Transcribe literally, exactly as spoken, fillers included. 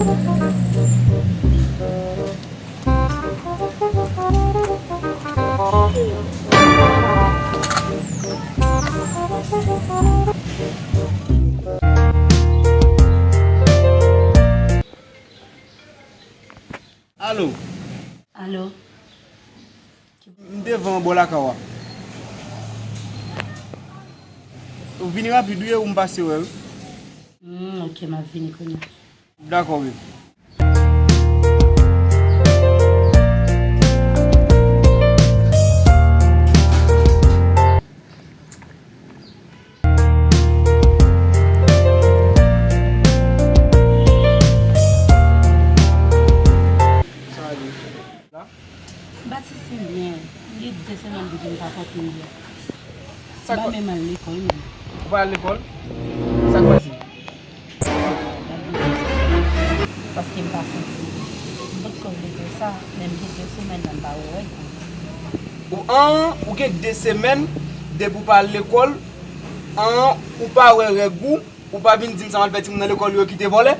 Alo. Alo. M devan bò lakay ou a. Ou vini rapid wi, ou m pase wè wi. Hmm, ok, m ap vini kounye a. Dakò, baby. Sa ale. La? M pa santi m byen. Li de semèn depi m pa pote m byen. Sa m pa menm al lekòl menm. Ou pa al lekòl? Sa k pase? Paske m pa santi m byen. M potko vle di w sa, men m gen de semèn la m pa wè règ mwen. Ou an, ou gen de semèn depi w pa al lekòl, an, ou pa wè règ ou, ou pa vin di m sa m al fè timoun nan lekòl yo kite vòlè.